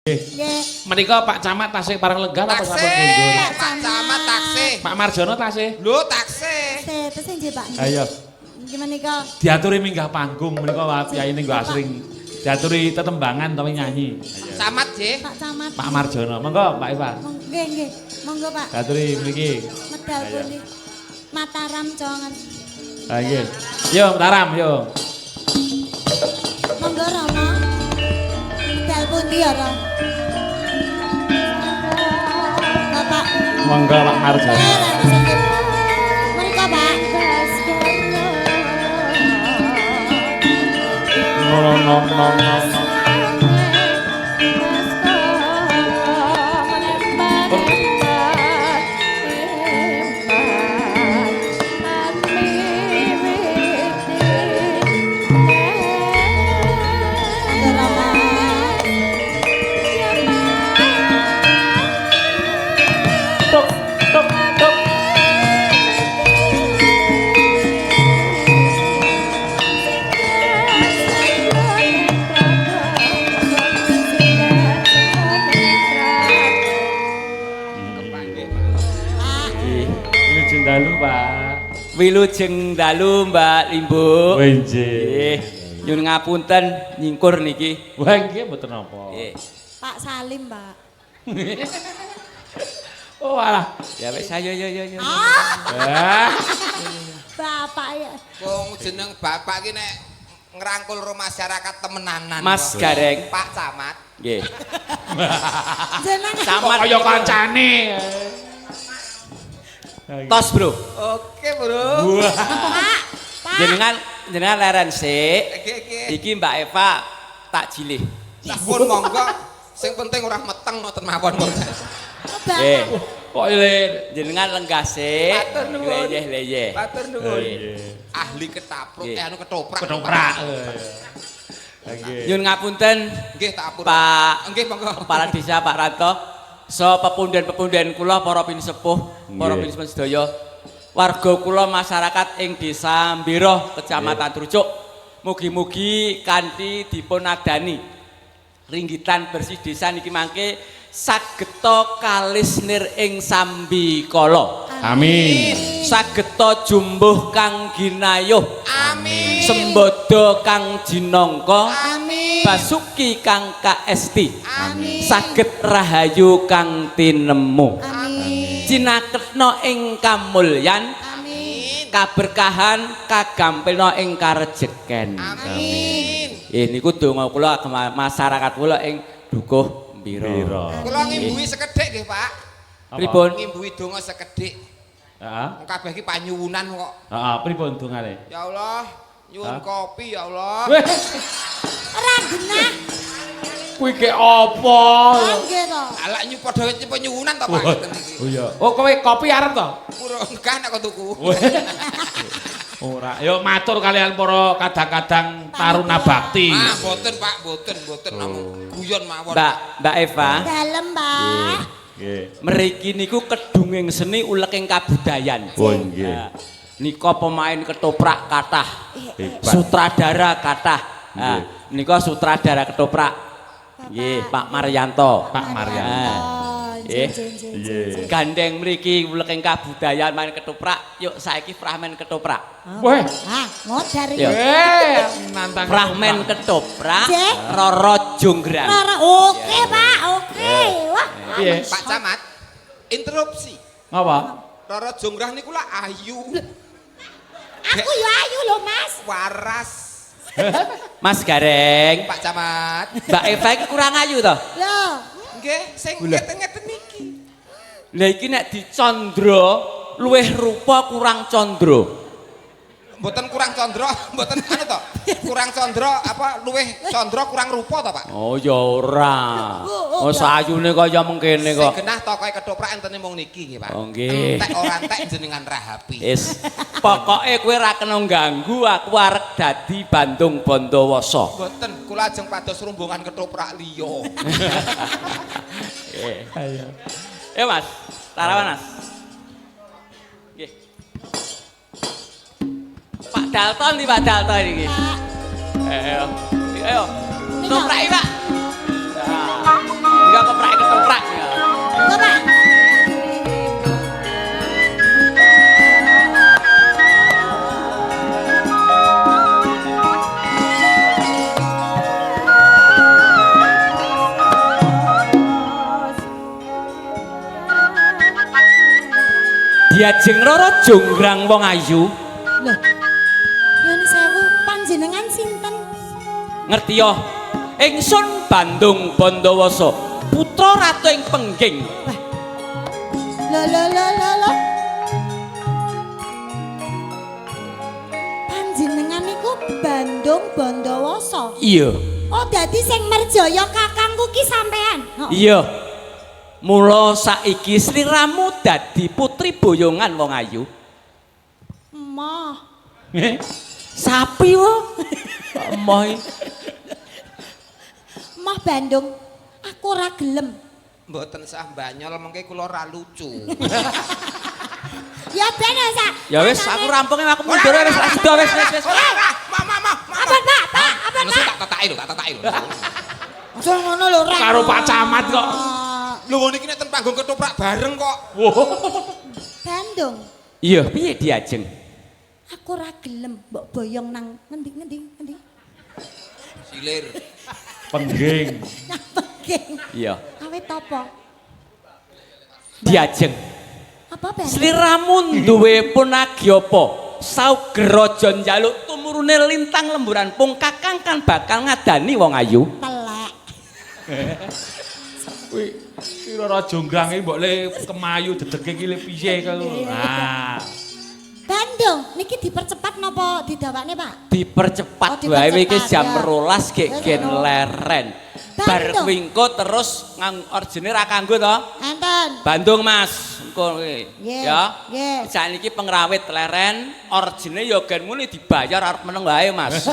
Nggih. Menika Pak Camat tasih pareng lenggah apa sampun Taksih, mundur? Pak Camat taksih. Pak Marjono tasih. Lho taksih. Tesih nggih, Pak. Ayo. Nggih menika. Diaturi minggah panggung menika piyai ning asring diaturi tetembangan utawi nyanyi. Ayo. Camat nggih. Pak Camat. Pak Marjono, monggo Mbak Eva. Nggih, nggih. Monggo, Pak. Diaturi mriki. Medal pundi? Mataram congan. Ha nggih. Yo Mataram yo. Monggo Rama. Medal pundi ya, Ram? Bapak. Monggo Pak Marjono. Mriko, Pak. No no no no no. Monggo Rama. Tuk tuk tuk. Wilujeng dalu, Pak. Wilujeng dalu Mbak Limbu. Nggih. Nggih. Nyun ngapunten nyingkur niki. Wah, nggih mboten napa. Nggih. Pak Salim, Pak. Oh, alah. Ya wis ayo yo yo yo. Ah, Eh, Bapak ya. Wong jeneng bapak ki nek ngrangkul ro masyarakat temenanan. Mas kok. Gareng. Pak Camat. Nggih. Jeneng kok Camat kaya kancane. Tos, Bro. Oke, Bro. Wah. Pak. Pak. Jenengan jenengan leren sik. Oke, oke. Iki Mbak Eva tak jilih. Sampun monggo. Sing penting ora meteng ngoten mawon. Oh, Bapak. Nggih. Kok ile Jenengan lenggah sik. Matur nuwun. Leyeh leyeh. Matur nuwun. Nggih. Ahli ketapruk, Nggih. anu ketoprak. Ketoprak. Nggih. Nyun ngapunten Nggih, tak apur. Pak Nggih, monggo. Kepala Desa Pak Ranto, so pepunden-pepunden kula para pinisepuh, para Nggih. pinisepuh sedaya, warga kula masyarakat ing Desa Mbiroh, Kecamatan Trucuk, mugi-mugi kanthi dipun adani ringgitan bersih desa niki mangke sageta kalis nir ing sambikala, Amin. sageta jumbuh kang ginayuh, Amin. sembodo kang jinangka, Amin. basuki kang kaesti. Amin. Saged rahayu kang tinemu, Amin. cinaketna ing kamulyan, Amin. kaberkahan kagampilna ing karejeken. Amin. Niku donga kula kagem masyarakat kula ing Dukuh Mbiro. Piro? Kula ngimbuhi sekedhik nggih, Pak. Pripun? Ngimbuhi donga sekedhik. Heeh. Wong kabeh iki panyuwunan kok. Heeh, pripun dongane? Ya Allah, nyuwun Hah? kopi ya Allah. Weh, Ora genah. kuwi ke apa? Nggih to. Ala nyu padha penyuwunan to Pak ngeten iki. Oh iya. Oh, kowe kopi arep to? Urung kan aku tuku. Weh. Ora. Yo matur kalian para kadang-kadang taruna bakti. Ah, mboten Pak, mboten, mboten namung guyon mawon. Mbak Eva, Dalem, Pak. Nggih. mriki niku kedunging seni uleking kabudayan. Oh nggih. Nah, nika pemain ketoprak kathah, Hebat. sutradara kathah. Nah, nika sutradara ketoprak. Nggih, Pak Maryanto. Pak Maryanto. Nggih. Nggih. Gandeng mriki uleking kabudayan main ketoprak, yuk saiki fragmen ketoprak. Weh. Ah, ngodar iki. Yo. Eh, nantang Fragmen ketoprak, Nggih. Roro Jonggrang. Rara, oke, Pak, oke. Wah. Piye? Pak Camat, interupsi. Ngapa? Roro Jonggrang niku lah ayu, Aku yo ayu lho, Mas. waras. Mas Gareng, Pak Camat. Mbak Eva iki kurang ayu to? Lho, Nggih, sing ngeten-ngeten niki. Lah iki nek dicandra luwih rupa kurang candra. Mboten kurang condro, mboten anu to. Kurang condro apa luwih condro kurang rupa to, Pak? Oh ya ora. Oh sayune kaya mengkene Sing kok. genah tokohe ketoprak entene mung niki nggih, Pak. Oh, nggih. Entek ora entek jenengan rahapi. Wis, pokoke kowe ora kena ganggu, aku arep dadi Bandung Bondowoso. Mboten, kula ajeng pados rombongan ketoprak liya. Ayo. Ya Mas, tarawan Mas. Nggih. Pak Dalton di Pak Dalton iki. Pak. Ayo. Ayo. Topraki, Pak. Nah. Diajeng Roro Jonggrang wong ayu. Lho. Nyun sewu, panjenengan sinten? Ngerti yo. Ingsun Bandung Bondowoso, putra ratu ing Pengging. Lho lho lho lho lho. Panjenengan niku Bandung Bondowoso. Iya. Oh, dadi sing merjaya kakangku ki sampean. Heeh. Iya. Mula saiki sliramu dadi putri boyongan wong ayu. Emoh. Sapi wo. Emoh. Emoh Bandung. Aku ora gelem. Mboten sah banyol mengke kula ora lucu. Ya ben sak. Ya wis aku rampung aku mundur wis ra sida wis wis wis. Ora ora, ma ma ma. Apa Pak? Pak, apa Nesu Pak? tak tetaki lho, tak tetaki lho. Aja ngono lho Rek. Karo Pak Camat kok. Lho wong niki nek ten panggung ketoprak bareng kok. Bandung. Iya, piye diajeng? Aku ora gelem mbok boyong nang ngendi-ngendi ngendi. Silir. Pengging. Nang Pengging. Iya. Awit apa? Diajeng. Apa Bandung? Sliramu duwe punagi apa? Sauger aja njaluk tumurune lintang lemburan pung kakang kan bakal ngadani wong ayu. Telek. Kuwi iki Roro Jonggrang iki mbok le kemayu dedege iki le piye kalau. Nah. Bandung, niki dipercepat napa didawakne, Pak? Dipercepat Oh, dipercepat, wae iki jam ya. 12 gek gen leren. Bar Bandung. kuwi engko terus ngang orjine ra kanggo to. Enten. Bandung Mas, engko kuwi. Nggih, Ya. nggih. Sakniki pengrawit leren, orjine ya gen muni dibayar arep meneng wae Mas.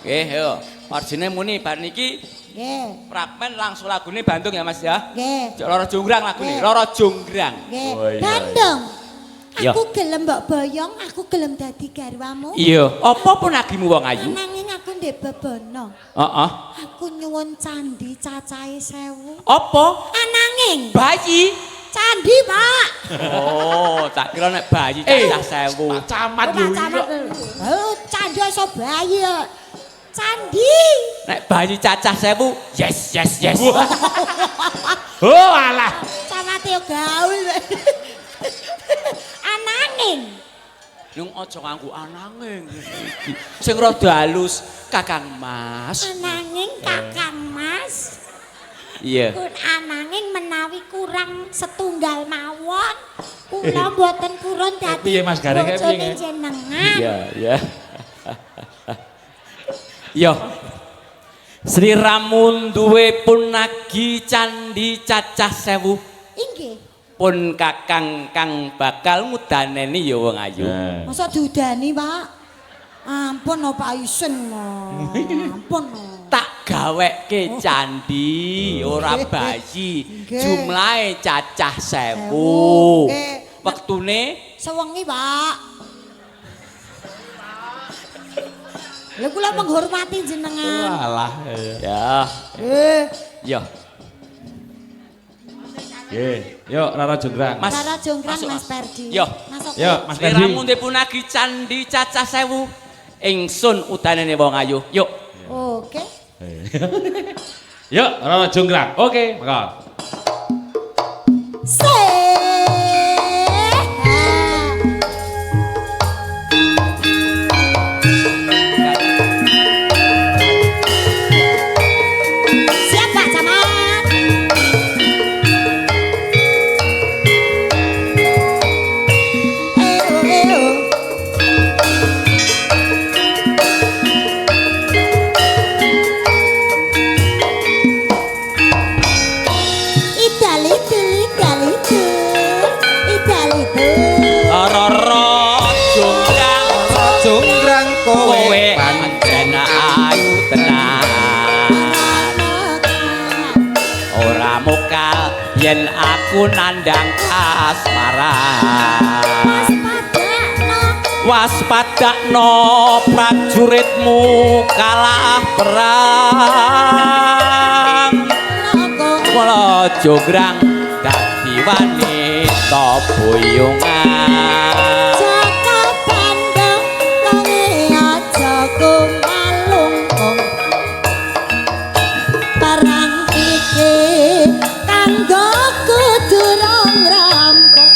Nggih, yo. Orjine muni bar niki Nggih. fragmen langsung lagune Bandung ya Mas ya. Nggih. Roro Jonggrang lagune, Nggih. Roro Jonggrang. Nggih. Oh, iya, Bandung. Iya. Aku gelem mbok boyong, aku gelem dadi garwamu. Iya, apa punagimu wong ayu? Ananging aku ndek bebono. Heeh. Aku nyuwun candi cacahe 1000. Apa? Ananging Bayi. candi, Pak. Oh, tak kira nek bayi cacah 1000. Pak Camat Pak lho. Camat. Oh, candi iso bayi. Ya. Candi. Nek bayi cacah 1000, yes yes yes. Oh alah. Camate yo gaul. Ananging Yung aja nganggo ananging. Sing rada halus, Kakang Mas. ananging Kakang Mas. Iya. Kun ananging menawi kurang setunggal mawon, kula mboten purun dadi Piye, Mas Gareng, piye, bojone piye? jenengan. Iya, iya. Yo. Sri Ramun duwe punagi candi cacah 1000. Inggih. Pun kakang kang bakal ngudaneni ya wong ayu. Masa diudani, Pak? Ampun no Pak Isen. Ampun no. Tak gaweke candi ora bayi. Nggih. Jumlahe cacah 1000. Nggih. Wektune Sewengi, Pak. Lha kula menghormati jenengan. Alah. ya. Eh, Ya. Nggih. Yuk Roro Jonggrang. Mas. Rara Jonggrang masuk, Mas Mas. Perdi. Yo. Masuk. Yuk Mas Ferdi. Sliramu ndek punagi candi cacah 1000. Ingsun udanene wong ayu. Yuk. Oke. Yuk Roro Jonggrang. Oke, monggo. Se. Siap Pak Camat. Eh, eh, oh. Idal itu, idal itu, idal itu. Roro Jonggrang Jonggrang kowe kowe pancen ayu tenan. Ora mokal yen aku nandang kasmaran. Waspadakno. Waspadakno prajuritmu kalah perang. Kula Jonggrang dadi wanita boyongan. Jaka Bandung kowe aja kumalungkung. Perang iki kanggo kudu rong rampung.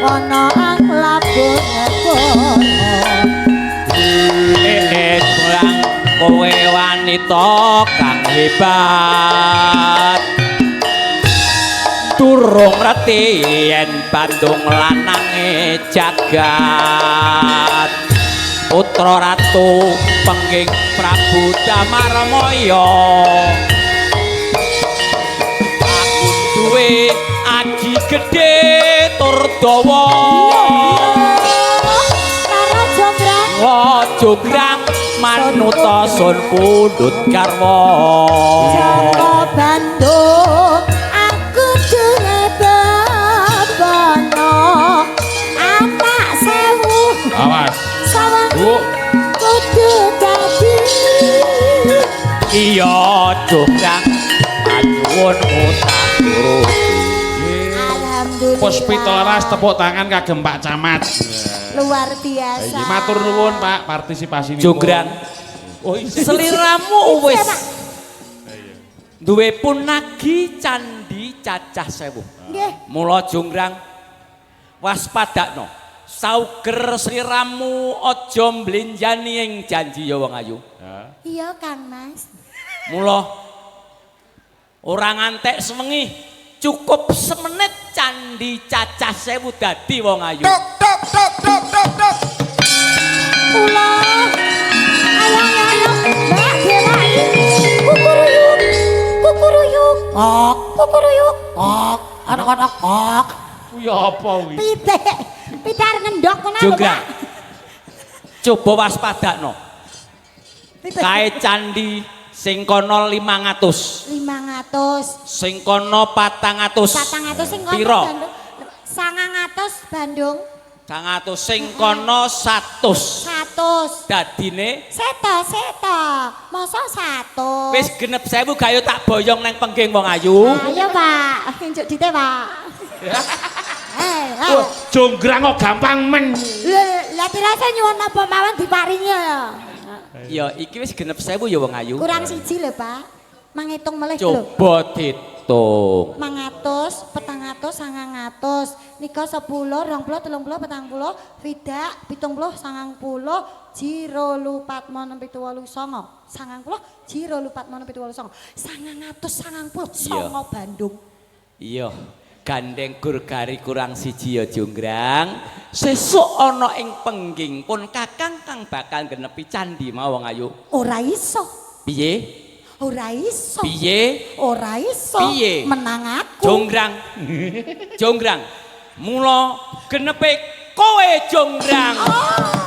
ana ang labuh negara. Jonggrang kowe wanita kang hebat. Durung reti yen Bandung lanange jagat. Putra Ratu Pengging Prabu Damarmaya. Aku duwe aji gedhe tur dawa. Rara Jonggrang. Wa Jonggrang manuta sun pundhut garwa. Joko Bandung aku dhewe bebana anak sewu. Awas. Sawang Bu. kudu dadi. Iya Jonggrang panyuwun tak turuti. Alhamdulillah. Puspito Laras tepuk tangan kagem Pak Camat. Luar biasa. Iki matur nuwun Pak partisipasinipun. Jonggrang. Oh iya. Seliramu wis Pak. duwe punagi candi cacah sewu. Nggih. Mula Jonggrang waspadakno. Sauger sliramu aja mblenjani ing janji ya wong ayu. Iya Kang Mas. Mula ora ngantek sewengi, cukup semenit candi cacah sewu dadi wong ayu. Tok tok tok tok tok tok. Kula. Ayo ayo ayo. Mbak Dewa. Kukuruyuk. Kukuruyuk. Kok. Kukuruyuk. Kok. Anak-anak kok. Kuwi apa kuwi? Pitik. Pitik arep ngendhok kono lho, Jonggrang. Pak. Coba waspadakno. Pitik. Kae candi sing kono 500, 500. sing kono 400. 400 sing kono Piro? Bandung. 900 Bandung. 900 sing kono 100. 100. Dadine Seta, seta. Masa 100? wis genep 1000 gayo tak boyong nang pengging wong ayu. Ayo, Pak. Njuk dite, Pak. Eh, eh. Wah, Jonggrang kok gampang men. Lah tirase nyuwun napa mawon diparingi ya. Ya iki wis genep 1000 ya wong ayu. Kurang siji lho, Pak. Mangitung melih lho. Coba ditung. 500, 400, 900, nika 10, 20, 30, 40, widak, 70, 90, ji, 2, 4, 6, 7, 8, 9, 90, ji, 2, 4, 6, 7, 8, 9, 999 Iya. Bandung. Iya, gandeng gur gari kurang siji ya Jonggrang. Sesuk ana ing pengging pun kakang kang bakal genepi candi mau wong ayu. Ora iso, Piye? Ora iso. Piye? Ora iso. Piye? Menang aku. Jonggrang. Jonggrang. Mula genepe kowe Jonggrang. Oh.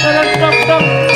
Tok tok tok.